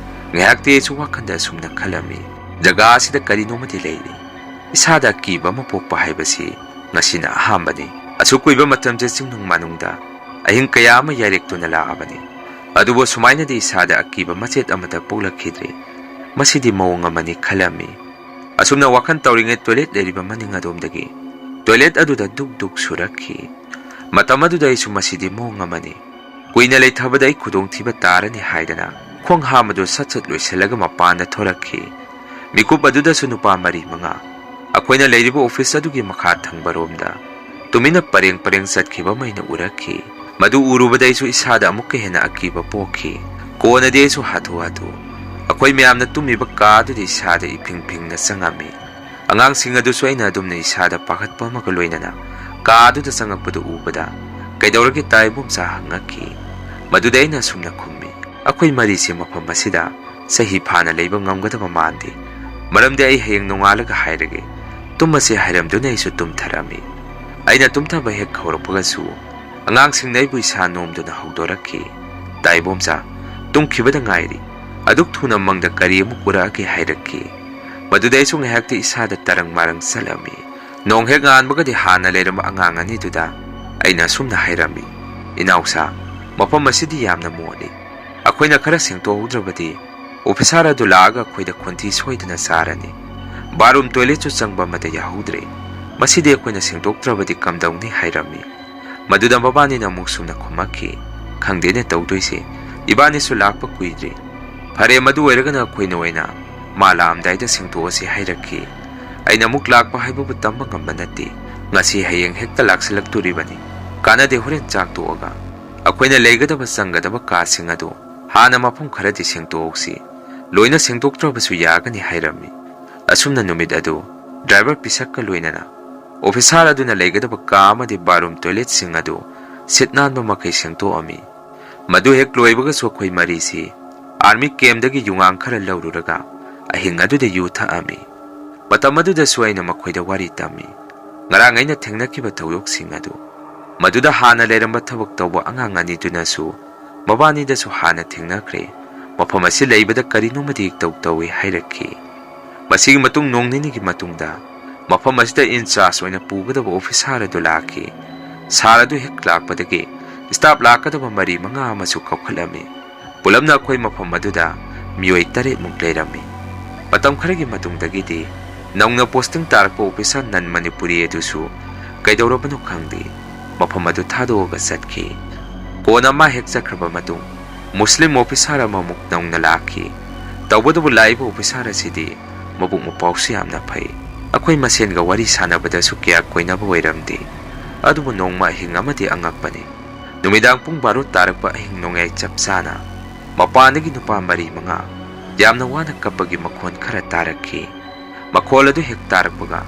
ꯉꯥꯏꯍꯥꯛꯇꯤ ꯑꯩꯁꯨ ꯋꯥꯈꯜꯗ ꯑꯁꯨꯝꯅ ꯈꯜꯂꯝꯃꯤ, "ꯖꯒꯥ ꯑꯁꯤꯗ ꯀꯔꯤꯅꯣꯃꯗꯤ ꯂꯩꯔꯤ꯫ ꯏꯁꯥꯗ ꯑꯀꯤꯕ ꯑꯃ ꯄꯣꯛꯄ ꯍꯥꯏꯕꯁꯤ ꯉꯁꯤꯅ ꯑꯍꯥꯟꯕꯅꯤ꯫ ꯑꯁꯨꯛ ꯀꯨꯏꯕ ꯃꯇꯝꯁꯦ ꯆꯤꯡꯅꯨꯡ ꯃꯥꯅꯨꯡꯗ ꯑꯍꯤꯡ ꯀꯌꯥ ꯑꯃ ꯌꯥꯏꯔꯦꯛꯇꯨꯅ ꯂꯥꯛꯑꯕꯅꯤ꯫ ꯑꯗꯨꯕꯨ ꯁꯨꯃꯥꯏꯅꯗꯤ ꯏꯁꯥꯗ ꯑꯀꯤꯕ ꯃꯆꯦꯠ ꯑꯃꯠꯇ ꯄꯣꯛꯂꯛꯈꯤꯗ꯭ꯔꯤ꯫ ꯃꯁꯤꯗꯤ ꯃꯑꯣꯡ ꯑꯃꯅꯤ" ꯈꯜꯂꯝꯃꯤ꯫ ꯑꯁꯨꯝꯅ ꯋꯥꯈꯜ ꯇꯧꯔꯤꯉꯩ toilet ꯂꯩꯔꯤꯕ ꯃꯅꯤꯡ ꯑꯗꯣꯝꯗꯒꯤ toilet ꯑꯗꯨꯗ ꯗꯨꯛ ꯗꯨꯛ ꯁꯨꯔꯛꯈꯤ꯫ ꯃꯇꯝ ꯑꯗꯨꯗ ꯑꯩꯁꯨ "ꯃꯁꯤꯗꯤ ꯃꯑꯣꯡ ꯑꯃꯅꯤ꯫ ꯀꯨꯏꯅ ꯂꯩꯊꯕꯗ ꯑꯩ ꯈꯨꯗꯣꯡꯊꯤꯕ ꯇꯥꯔꯅꯤ" ꯍꯥꯏꯗꯅ ꯈꯣꯡ ꯍꯥꯝꯕꯗꯨ ꯁꯠ ꯁꯠ ꯂꯣꯏꯁꯤꯜꯂꯒ ꯃꯄꯥꯟꯗ ꯊꯣꯔꯛꯈꯤ꯫ ꯃꯤꯀꯨꯞ ꯑꯗꯨꯗꯁꯨ ꯅꯨꯄꯥ ꯃꯔꯤ ꯃꯉꯥ ꯑꯩꯈꯣꯏꯅ ꯂꯩꯔꯤꯕ office ꯑꯗꯨꯒꯤ ꯃꯈꯥ ꯊꯪꯕꯔꯣꯝꯗ ꯇꯨꯃꯤꯟꯅ ꯄꯔꯦꯡ ꯄꯔꯦꯡ ꯆꯠꯈꯤꯕ ꯑꯃ ꯑꯩꯅ ꯎꯔꯛꯈꯤ꯫ ꯃꯗꯨ ꯎꯔꯨꯕꯗ ꯑꯩꯁꯨ ꯏꯁꯥꯗ ꯑꯃꯨꯛꯀ ꯍꯦꯟꯅ ꯑꯀꯤꯕ ꯄꯣꯛꯈꯤ꯫ ꯀꯣꯟꯅꯗꯤ ꯑꯩꯁꯨ ꯍꯥꯊꯨ ꯍꯥꯊꯨ ꯑꯩꯈꯣꯏ ꯃꯌꯥꯝꯅ ꯇꯨꯝꯃꯤꯕ ꯀꯥ ꯑꯗꯨꯗ ꯏꯁꯥꯗ ꯏꯐꯤꯡ ꯐꯤꯡꯅ ꯆꯪꯉꯝꯃꯤ꯫ ꯑꯉꯥꯡꯁꯤꯡ ꯑꯗꯨꯁꯨ ꯑꯩꯅ ꯑꯗꯨꯝꯅ ꯏꯁꯥꯗ ꯄꯥꯈꯠꯄ ꯑꯃꯒ ꯂꯣꯏꯅꯅ ꯀꯥ ꯑꯗꯨꯗ ꯆꯪꯉꯛꯄꯗꯨ ꯎꯕꯗ, "ꯀꯩꯗꯧꯔꯒꯦ ꯇꯥ ꯏꯕꯣꯝꯆꯥ?" ꯍꯪꯉꯛꯈꯤ꯫ ꯃꯗꯨꯗ ꯑꯩꯅ ꯑꯁꯨꯝꯅ ꯈꯨꯝꯃꯤ, "ꯑꯩꯈꯣꯏ ꯃꯔꯤꯁꯦ ꯃꯐꯝ ꯑꯁꯤꯗ ꯆꯍꯤ ꯐꯥꯅ ꯂꯩꯕ ꯉꯝꯒꯗꯕ ꯃꯥꯟꯗꯦ꯫ ꯃꯔꯝꯗꯤ ꯑꯩ ꯍꯌꯦꯡ ꯅꯣꯡꯉꯥꯜꯂꯒ ꯍꯥꯏꯔꯒꯦ"꯫ ꯇꯨꯝꯃꯁꯦ ꯍꯥꯏꯔꯝꯗꯨꯅ ꯑꯩꯁꯨ ꯇꯨꯝꯊꯔꯝꯃꯤ꯫ ꯑꯩꯅ ꯇꯨꯝꯊꯕ ꯍꯦꯛ ꯍꯧꯔꯛꯄꯒꯁꯨ ꯑꯉꯥꯡꯁꯤꯡꯅ ꯑꯩꯕꯨ ꯏꯁꯥ ꯅꯣꯝꯗꯨꯅ ꯍꯧꯗꯣꯔꯛꯈꯤ꯫ "ꯇꯥ ꯏꯕꯣꯝꯆꯥ, ꯇꯨꯝꯈꯤꯕꯗ ꯉꯥꯏꯔꯤ꯫ ꯑꯗꯨꯛ ꯊꯨꯅ ꯃꯪꯗ ꯀꯔꯤ ꯑꯃꯨꯛ ꯎꯔꯛꯑꯒꯦ?" ꯍꯥꯏꯔꯛꯈꯤ꯫ ꯃꯗꯨꯗ ꯑꯩꯁꯨ ꯉꯥꯏꯍꯥꯛꯇꯤ ꯏꯁꯥꯗ ꯇꯔꯪ ꯃꯔꯪ ꯆꯠꯂꯝꯃꯤ꯫ ꯅꯣꯡ ꯍꯦꯛ ꯉꯥꯟꯕꯒꯗꯤ ꯍꯥꯟꯅ ꯂꯩꯔꯝꯕ ꯑꯉꯥꯡ ꯑꯅꯤꯗꯨꯗ ꯑꯩꯅ ꯑꯁꯨꯝꯅ ꯍꯥꯏꯔꯝꯃꯤ, "ꯏꯅꯥꯎꯁꯥ, ꯃꯐꯝ ꯑꯁꯤꯗꯤ ꯌꯥꯝꯅ ꯃꯣꯠꯂꯤ꯫ ꯑꯩꯈꯣꯏꯅ ꯈꯔ ꯁꯦꯡꯗꯣꯛꯍꯧꯗ꯭ꯔꯕꯗꯤ officer ꯑꯗꯨ ꯂꯥꯛꯑꯒ ꯑꯩꯈꯣꯏꯗ ꯈꯣꯟꯊꯤ ꯁꯣꯏꯗꯅ ꯆꯥꯔꯅꯤ꯫ Bathroom toiletꯁꯨ ꯆꯪꯕ ꯑꯃꯠꯇ ꯌꯥꯍꯧꯗ꯭ꯔꯦ꯫ ꯃꯁꯤꯗꯤ ꯑꯩꯈꯣꯏꯅ ꯁꯦꯡꯗꯣꯛꯇ꯭ꯔꯕꯗꯤ ꯀꯝꯗꯧꯅꯤ?" ꯍꯥꯏꯔꯝꯃꯤ꯫ ꯃꯗꯨꯗ ꯃꯕꯥꯅꯤꯅ ꯑꯃꯨꯛ ꯁꯨꯝꯅ ꯈꯨꯝꯃꯛꯈꯤ, "ꯈꯪꯗꯦꯅꯦ ꯇꯧꯗꯣꯏꯁꯦ, ꯏꯕꯥꯅꯤꯁꯨ ꯂꯥꯛꯄ ꯀꯨꯏꯗ꯭ꯔꯤ꯫ ꯐꯔꯦ, ꯃꯗꯨ ꯑꯣꯏꯔꯒꯅ ꯑꯩꯈꯣꯏꯅ ꯑꯣꯏꯅ ꯃꯥ ꯂꯥꯛꯑꯝꯗꯥꯏꯗ ꯁꯦꯡꯗꯣꯛꯑꯁꯤ" ꯍꯥꯏꯔꯛꯈꯤ꯫ ꯑꯩꯅ ꯑꯃꯨꯛ ꯂꯥꯛꯄ ꯍꯥꯏꯕꯕꯨ ꯇꯝꯕ ꯉꯝꯕ ꯅꯠꯇꯦ꯫ ꯉꯁꯤ ꯍꯌꯦꯡ ꯍꯦꯛꯇ ꯂꯥꯛꯁꯤꯜꯂꯛꯇꯣꯔꯤꯕꯅꯤ꯫ ꯀꯥꯟꯅꯗꯦ, ꯍꯣꯔꯦꯟ ꯆꯥꯛ ꯇꯣꯛꯑꯒ ꯑꯩꯈꯣꯏꯅ ꯂꯩꯒꯗꯕ ꯆꯪꯒꯗꯕ ꯀꯥꯁꯤꯡ ꯑꯗꯨ ꯍꯥꯟꯅ ꯃꯐꯝ ꯈꯔꯗꯤ ꯁꯦꯡꯗꯣꯛꯍꯧꯁꯤ꯫ ꯂꯣꯏꯅ ꯁꯦꯡꯗꯣꯛꯇ꯭ꯔꯕꯁꯨ ꯌꯥꯒꯅꯤ ꯍꯥꯏꯔꯝꯃꯤ꯫ ꯑꯁꯨꯝꯅ ꯅꯨꯃꯤꯠ ꯑꯗꯨ driver ꯄꯤꯁꯛꯀ ꯂꯣꯏꯅꯅ officer ꯑꯗꯨꯅ ꯂꯩꯒꯗꯕ ꯀꯥ ꯑꯃꯗꯤ bathroom toiletꯁꯤꯡ ꯑꯗꯨ ꯁꯤꯠ ꯅꯥꯟꯕ ꯃꯈꯩ ꯁꯦꯡꯗꯣꯛꯑꯝꯃꯤ꯫ ꯃꯗꯨ ꯍꯦꯛ ꯂꯣꯏꯕꯒꯁꯨ ꯑꯩꯈꯣꯏ ꯃꯔꯤꯁꯤ army camp ꯇꯒꯤ ꯌꯨꯉꯥꯡ ꯈꯔ ꯂꯧꯔꯨꯔꯒ ꯑꯍꯤꯡ ꯑꯗꯨꯗ ꯌꯨ ꯊꯛꯑꯝꯃꯤ꯫ ꯃꯇꯝ ꯑꯗꯨꯗꯁꯨ ꯑꯩꯅ ꯃꯈꯣꯏꯗ ꯋꯥꯔꯤ ꯇꯝꯃꯤ꯫ ꯉꯔꯥꯡ ꯑꯩꯅ ꯊꯦꯡꯅꯈꯤꯕ ꯊꯧꯗꯣꯛꯁꯤꯡ ꯑꯗꯨ, ꯃꯗꯨꯗ ꯍꯥꯟꯅ ꯂꯩꯔꯝꯕ ꯊꯕꯛ ꯇꯧꯕ ꯑꯉꯥꯡ ꯑꯅꯤꯗꯨꯅꯁꯨ ꯃꯕꯥꯅꯤꯗꯁꯨ ꯍꯥꯟꯅ ꯊꯦꯡꯅꯈ꯭ꯔꯦ꯫ ꯃꯐꯝ ꯑꯁꯤ ꯂꯩꯕꯗ ꯀꯔꯤꯅꯣꯃꯗꯤ ꯏꯇꯧ ꯇꯧꯏ ꯍꯥꯏꯔꯛꯈꯤ꯫ ꯃꯁꯤꯒꯤ ꯃꯇꯨꯡ ꯅꯣꯡ ꯅꯤꯅꯤꯒꯤ ꯃꯇꯨꯡꯗ ꯃꯐꯝ ꯑꯁꯤꯗ in charge ꯑꯣꯏꯅ ꯄꯨꯒꯗꯕ officer ꯑꯗꯨ ꯂꯥꯛꯈꯤ꯫ Sir ꯑꯗꯨ ꯍꯦꯛ ꯂꯥꯛꯄꯗꯒꯤ staff ꯂꯥꯛꯀꯗꯕ ꯃꯔꯤ ꯃꯉꯥ ꯑꯃꯁꯨ ꯀꯧꯈꯠꯂꯝꯃꯤ꯫ ꯄꯨꯂꯞꯅ ꯑꯩꯈꯣꯏ ꯃꯐꯝ ꯑꯗꯨꯗ ꯃꯤꯑꯣꯏ ꯇꯔꯦꯠꯃꯨꯛ ꯂꯩꯔꯝꯃꯤ꯫ ꯃꯇꯝ ꯈꯔꯒꯤ ꯃꯇꯨꯡꯗꯒꯤꯗꯤ ꯅꯧꯅ posting ꯇꯥꯔꯛꯄ officer non Manipuri ꯑꯗꯨꯁꯨ ꯀꯩꯗꯧꯔꯕꯅꯣ ꯈꯪꯗꯦ, ꯃꯐꯝ ꯑꯗꯨ ꯊꯥꯗꯣꯛꯑꯒ ꯆꯠꯈꯤ꯫ ꯀꯣꯟꯅ ꯃꯥ ꯍꯦꯛ ꯆꯠꯈ꯭ꯔꯕ ꯃꯇꯨꯡ, Muslim officer ꯑꯃꯃꯨꯛ ꯅꯧꯅ ꯂꯥꯛꯈꯤ꯫ ꯇꯧꯕꯇꯕꯨ ꯂꯥꯛꯏꯕ officer ꯑꯁꯤꯗꯤ ꯃꯕꯨꯛ ꯃꯄꯥꯎꯁꯨ ꯌꯥꯝꯅ ꯐꯩ꯫ ꯑꯩꯈꯣꯏ ꯃꯁꯦꯟꯒ ꯋꯥꯔꯤ ꯁꯥꯟꯅꯕꯗꯁꯨ ꯀꯌꯥ ꯀꯣꯏꯅꯕ ꯑꯣꯏꯔꯝꯗꯦ꯫ ꯑꯗꯨꯕꯨ ꯅꯣꯡꯃ ꯑꯍꯤꯡ ꯑꯃꯗꯤ ꯑꯉꯛꯄꯅꯤ꯫ ꯅꯨꯃꯤꯗꯥꯡ ꯄꯨꯡ ꯕꯥꯔꯣ ꯇꯥꯔꯛꯄ ꯑꯍꯤꯡ ꯅꯣꯡꯌꯥꯏ ꯆꯞ ꯆꯥꯅ ꯃꯄꯥꯟꯗꯒꯤ ꯅꯨꯄꯥ ꯃꯔꯤ ꯃꯉꯥ ꯌꯥꯝꯅ ꯋꯥꯅ ꯀꯞꯄꯒꯤ ꯃꯈꯣꯟ ꯈꯔ ꯇꯥꯔꯛꯈꯤ꯫ ꯃꯈꯣꯜ ꯑꯗꯨ ꯍꯦꯛ ꯇꯥꯔꯛꯄꯒ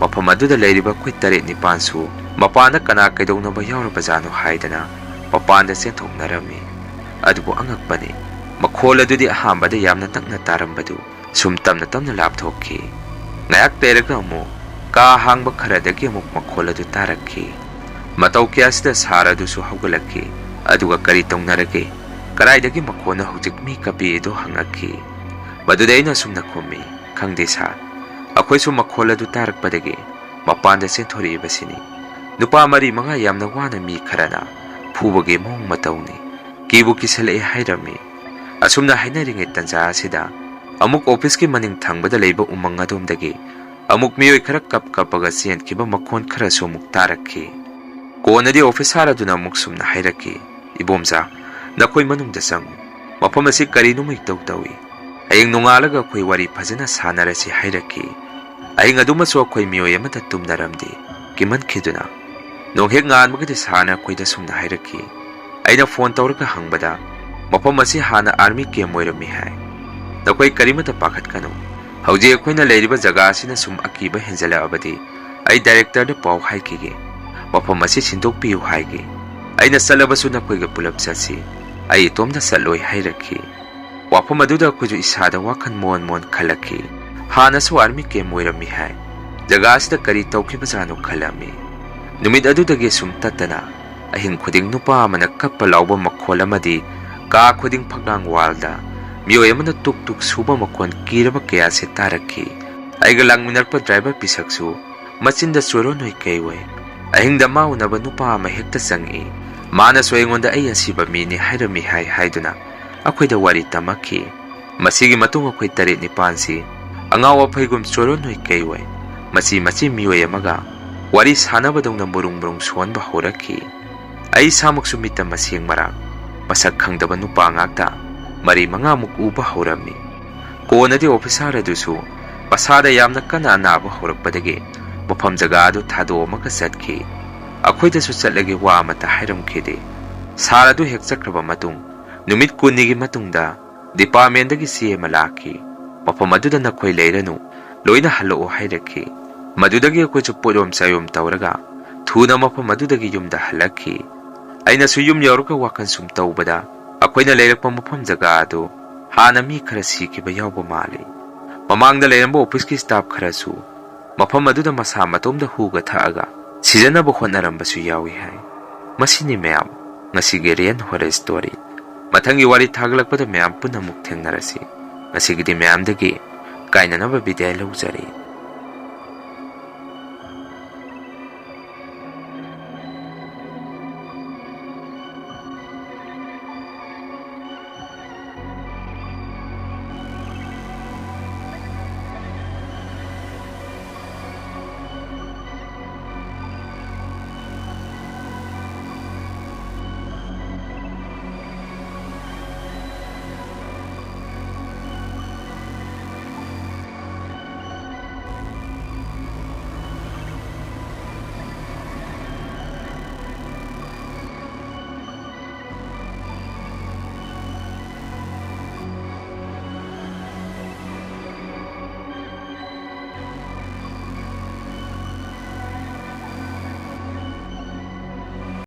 ꯃꯐꯝ ꯑꯗꯨꯗ ꯂꯩꯔꯤꯕ ꯑꯩꯈꯣꯏ ꯇꯔꯦꯠ ꯅꯤꯄꯥꯟꯁꯨ ꯃꯄꯥꯟꯗ ꯀꯅꯥ ꯀꯩꯗꯧꯅꯕ ꯌꯥꯎꯔꯕꯖꯥꯠꯅꯣ ꯍꯥꯏꯗꯅ ꯃꯄꯥꯟꯗ ꯆꯦꯟꯊꯣꯛꯅꯔꯝꯃꯤ꯫ ꯑꯗꯨꯕꯨ ꯑꯉꯛꯄꯅꯤ, ꯃꯈꯣꯜ ꯑꯗꯨꯗꯤ ꯑꯍꯥꯟꯕꯗ ꯌꯥꯝꯅ ꯅꯛꯅ ꯇꯥꯔꯝꯕꯗꯨ ꯁꯨꯝ ꯇꯞꯅ ꯇꯞꯅ ꯂꯥꯞꯊꯣꯛꯈꯤ꯫ ꯉꯥꯏꯍꯥꯛ ꯂꯩꯔꯒ ꯑꯃꯨꯛ ꯀꯥ ꯍꯥꯡꯕ ꯈꯔꯗꯒꯤ ꯑꯃꯨꯛ ꯃꯈꯣꯜ ꯑꯗꯨ ꯇꯥꯔꯛꯈꯤ꯫ ꯃꯇꯧ ꯀꯌꯥꯁꯤꯗ sir ꯑꯗꯨꯁꯨ ꯍꯧꯒꯠꯂꯛꯈꯤ꯫ ꯑꯗꯨꯒ "ꯀꯔꯤ ꯇꯧꯅꯔꯒꯦ? ꯀꯗꯥꯏꯗꯒꯤ ꯃꯈꯣꯟꯅꯣ ꯍꯧꯖꯤꯛ ꯃꯤ ꯀꯞꯄꯤ?" ꯑꯗꯨ ꯍꯪꯉꯛꯈꯤ꯫ ꯃꯗꯨꯗ ꯑꯩꯅ ꯑꯁꯨꯝꯅ ꯈꯨꯝꯃꯤ, "ꯈꯪꯗꯦ sir, ꯑꯩꯈꯣꯏꯁꯨ ꯃꯈꯣꯜ ꯑꯗꯨ ꯇꯥꯔꯛꯄꯗꯒꯤ ꯃꯄꯥꯟꯗ ꯆꯦꯟꯊꯣꯔꯛꯏꯕꯁꯤꯅꯤ꯫ ꯅꯨꯄꯥ ꯃꯔꯤ ꯃꯉꯥ ꯌꯥꯝꯅ ꯋꯥꯅ ꯃꯤ ꯈꯔꯅ ꯐꯨꯕꯒꯤ ꯃꯑꯣꯡ ꯃꯇꯧꯅꯤ꯫ ꯀꯤꯕꯨ ꯀꯤꯁꯜꯂꯛꯑꯦ" ꯍꯥꯏꯔꯝꯃꯤ꯫ ꯑꯁꯨꯝꯅ ꯍꯥꯏꯅꯔꯤꯉꯩ ꯇꯟꯖꯥ ꯑꯁꯤꯗ ꯑꯃꯨꯛ office ꯀꯤ ꯃꯅꯤꯡ ꯊꯪꯕꯗ ꯂꯩꯕ ꯎꯃꯪ ꯑꯗꯣꯝꯗꯒꯤ ꯑꯃꯨꯛ ꯃꯤꯑꯣꯏ ꯈꯔ ꯀꯞ ꯀꯞꯄꯒ ꯆꯦꯟꯈꯤꯕ ꯃꯈꯣꯟ ꯈꯔꯁꯨ ꯑꯃꯨꯛ ꯇꯥꯔꯛꯈꯤ꯫ ꯀꯣꯟꯅꯗꯤ officer ꯑꯗꯨꯅ ꯑꯃꯨꯛ ꯁꯨꯝꯅ ꯍꯥꯏꯔꯛꯈꯤ, "ꯏꯕꯣꯝꯆꯥ, ꯅꯈꯣꯏ ꯃꯅꯨꯡꯗ ꯆꯪꯉꯨ꯫ ꯃꯐꯝ ꯑꯁꯤ ꯀꯔꯤꯅꯣꯃ ꯏꯇꯧ ꯇꯧꯏ꯫ ꯍꯌꯦꯡ ꯅꯣꯡꯉꯥꯜꯂꯒ ꯑꯩꯈꯣꯏ ꯋꯥꯔꯤ ꯐꯖꯅ ꯁꯥꯟꯅꯔꯁꯤ" ꯍꯥꯏꯔꯛꯈꯤ꯫ ꯑꯍꯤꯡ ꯑꯗꯨꯃꯁꯨ ꯑꯩꯈꯣꯏ ꯃꯤꯑꯣꯏ ꯑꯃꯠꯇ ꯇꯨꯝꯅꯔꯝꯗꯦ꯫ ꯀꯤꯃꯟꯈꯤꯗꯨꯅ ꯅꯣꯡ ꯍꯦꯛ ꯉꯥꯟꯕꯒꯗꯤ sir ꯅ ꯑꯩꯈꯣꯏꯗ ꯁꯨꯝꯅ ꯍꯥꯏꯔꯛꯈꯤ, "ꯑꯩꯅ phone ꯇꯧꯔꯒ ꯍꯪꯕꯗ ꯃꯐꯝ ꯑꯁꯤ ꯍꯥꯟꯅ army camp ꯑꯣꯏꯔꯝꯃꯤ ꯍꯥꯏ꯫ ꯅꯈꯣꯏ ꯀꯔꯤꯃꯠꯇ ꯄꯥꯈꯠꯀꯅꯨ꯫ ꯍꯧꯖꯤꯛ ꯑꯩꯈꯣꯏꯅ ꯂꯩꯔꯤꯕ ꯖꯒꯥ ꯑꯁꯤꯅ ꯁꯨꯝ ꯑꯀꯤꯕ ꯍꯦꯟꯖꯜꯂꯛꯑꯕꯗꯤ ꯑꯩ director ꯗ ꯄꯥꯎ ꯍꯥꯏꯈꯤꯒꯦ꯫ ꯃꯐꯝ ꯑꯁꯤ ꯁꯤꯟꯗꯣꯛꯄꯤꯌꯨ ꯍꯥꯏꯒꯦ꯫ ꯑꯩꯅ ꯆꯠꯂꯕꯁꯨ ꯅꯈꯣꯏꯒ ꯄꯨꯂꯞ ꯆꯠꯁꯤ, ꯑꯩ ꯏꯇꯣꯝꯇ ꯆꯠꯂꯣꯏ ꯍꯥꯏꯔꯛꯈꯤ꯫ ꯋꯥꯐꯝ ꯑꯗꯨꯗ ꯑꯩꯈꯣꯏꯁꯨ ꯏꯁꯥꯗ ꯋꯥꯈꯜ ꯃꯣꯟ ꯃꯣꯟ ꯈꯜꯂꯛꯈꯤ꯫ ꯍꯥꯟꯅꯁꯨ army camp ꯑꯣꯏꯔꯝꯃꯤ ꯍꯥꯏ꯫ ꯖꯒꯥ ꯑꯁꯤꯗ ꯀꯔꯤ ꯇꯧꯈꯤꯕꯖꯥꯠꯅꯣ ꯈꯜꯂꯝꯃꯤ꯫ ꯅꯨꯃꯤꯠ ꯑꯗꯨꯗꯒꯤ ꯑꯁꯨꯝ ꯇꯠꯇꯅ ꯑꯍꯤꯡ ꯈꯨꯗꯤꯡ ꯅꯨꯄꯥ ꯑꯃꯅ ꯀꯞꯄ ꯂꯥꯎꯕ ꯃꯈꯣꯜ ꯑꯃꯗꯤ ꯀꯥ ꯈꯨꯗꯤꯡ ꯐꯛꯂꯥꯡ ꯋꯥꯜꯗ ꯃꯤꯑꯣꯏ ꯑꯃꯅ ꯇꯨꯛ ꯇꯨꯛ ꯁꯨꯕ ꯃꯈꯣꯟ ꯀꯤꯔꯕ ꯀꯌꯥꯁꯦ ꯇꯥꯔꯛꯈꯤ꯫ ꯑꯩꯒ ꯂꯥꯛꯃꯤꯟꯅꯔꯛꯄ driver ꯄꯤꯁꯛꯁꯨ ꯃꯆꯤꯟꯗ ꯆꯣꯏꯔꯣꯟ ꯍꯣꯏ ꯀꯩ ꯑꯣꯏ꯫ ꯑꯍꯤꯡꯗ ꯃꯥ ꯎꯅꯕ ꯅꯨꯄꯥ ꯑꯃ ꯍꯦꯛꯇ ꯆꯪꯉꯛꯏ꯫ ꯃꯥꯅꯁꯨ ꯑꯩꯉꯣꯟꯗ ꯑꯩ ꯑꯁꯤꯕ ꯃꯤꯅꯤ ꯍꯥꯏꯔꯝꯃꯤ ꯍꯥꯏ ꯍꯥꯏꯗꯨꯅ ꯑꯩꯈꯣꯏꯗ ꯋꯥꯔꯤ ꯇꯝꯃꯛꯈꯤ꯫ ꯃꯁꯤꯒꯤ ꯃꯇꯨꯡ ꯑꯩꯈꯣꯏ ꯇꯔꯦꯠ ꯅꯤꯄꯥꯟꯁꯤ ꯑꯉꯥꯎ ꯑꯐꯩꯒꯨꯝ ꯆꯣꯏꯔꯣꯟ ꯍꯣꯏ ꯀꯩ ꯑꯣꯏ꯫ ꯃꯆꯤ ꯃꯆꯤ ꯃꯤꯑꯣꯏ ꯑꯃꯒ ꯋꯥꯔꯤ ꯁꯥꯟꯅꯕꯗꯧꯅ ꯃꯔꯨꯡ ꯃꯔꯨꯡ ꯁꯣꯟꯕ ꯍꯧꯔꯛꯈꯤ꯫ ꯑꯩ ꯏꯁꯥꯃꯛꯁꯨ ꯃꯤꯠꯇ ꯃꯁꯦꯡ ꯃꯔꯥꯡ ꯃꯁꯛ ꯈꯪꯗꯕ ꯅꯨꯄꯥ ꯉꯥꯛꯇ ꯃꯔꯤ ꯃꯉꯥꯃꯨꯛ ꯎꯕ ꯍꯧꯔꯝꯃꯤ꯫ ꯀꯣꯟꯅꯗꯤ officer ꯑꯗꯨꯁꯨ ꯃꯁꯥꯗ ꯌꯥꯝꯅ ꯀꯟꯅ ꯑꯅꯥꯕ ꯍꯧꯔꯛꯄꯗꯒꯤ ꯃꯐꯝ ꯖꯒꯥ ꯑꯗꯨ ꯊꯥꯗꯣꯛꯑꯝꯃꯒ ꯆꯠꯈꯤ꯫ ꯑꯩꯈꯣꯏꯗꯁꯨ ꯆꯠꯂꯒꯦ ꯋꯥ ꯑꯃꯠꯇ ꯍꯥꯏꯔꯝꯈꯤꯗꯦ꯫ Sir ꯑꯗꯨ ꯍꯦꯛ ꯆꯠꯈ꯭ꯔꯕ ꯃꯇꯨꯡ ꯅꯨꯃꯤꯠ ꯀꯨꯟꯅꯤꯒꯤ ꯃꯇꯨꯡꯗ departmentꯗꯒꯤ ꯆꯦ ꯑꯃ ꯂꯥꯛꯈꯤ꯫ ꯃꯐꯝ ꯑꯗꯨꯗ ꯅꯈꯣꯏ ꯂꯩꯔꯅꯨ, ꯂꯣꯏꯅ ꯍꯜꯂꯛꯑꯣ ꯍꯥꯏꯔꯛꯈꯤ꯫ ꯃꯗꯨꯗꯒꯤ ꯑꯩꯈꯣꯏꯁꯨ ꯄꯣꯠꯌꯣꯝ ꯆꯥꯌꯣꯝ ꯇꯧꯔꯒ ꯊꯨꯅ ꯃꯐꯝ ꯑꯗꯨꯗꯒꯤ ꯌꯨꯝꯗ ꯍꯜꯂꯛꯈꯤ꯫ ꯑꯩꯅꯁꯨ ꯌꯨꯝ ꯌꯧꯔꯒ ꯋꯥꯈꯜ ꯁꯨꯝ ꯇꯧꯕꯗ ꯑꯩꯈꯣꯏꯅ ꯂꯩꯔꯛꯄ ꯃꯐꯝ ꯖꯒꯥ ꯑꯗꯨ ꯍꯥꯟꯅ ꯃꯤ ꯈꯔ ꯁꯤꯈꯤꯕ ꯌꯥꯎꯕ ꯃꯥꯜꯂꯤ꯫ ꯃꯃꯥꯡꯗ ꯂꯩꯔꯝꯕ officeꯀꯤ staff ꯈꯔꯁꯨ ꯃꯐꯝ ꯑꯗꯨꯗ ꯃꯁꯥ ꯃꯇꯣꯝꯗ ꯍꯨꯒ ꯊꯛꯑꯒ ꯁꯤꯖꯅꯕ ꯍꯣꯠꯅꯔꯝꯕꯁꯨ ꯌꯥꯎꯏ ꯍꯥꯏ꯫ ꯃꯁꯤꯅꯤ ꯃꯌꯥꯝ ꯉꯁꯤꯒꯤ Rain Horror Story꯫ ꯃꯊꯪꯒꯤ ꯋꯥꯔꯤ ꯊꯥꯒꯠꯂꯛꯄꯗ ꯃꯌꯥꯝ ꯄꯨꯟꯅ ꯑꯃꯨꯛ ꯊꯦꯡꯅꯔꯁꯤ꯫ ꯉꯁꯤꯒꯤꯗꯤ ꯃꯌꯥꯝꯗꯒꯤ ꯀꯥꯏꯅꯅꯕ ꯕꯤꯗꯥꯏ ꯂꯧꯖꯔꯤ꯫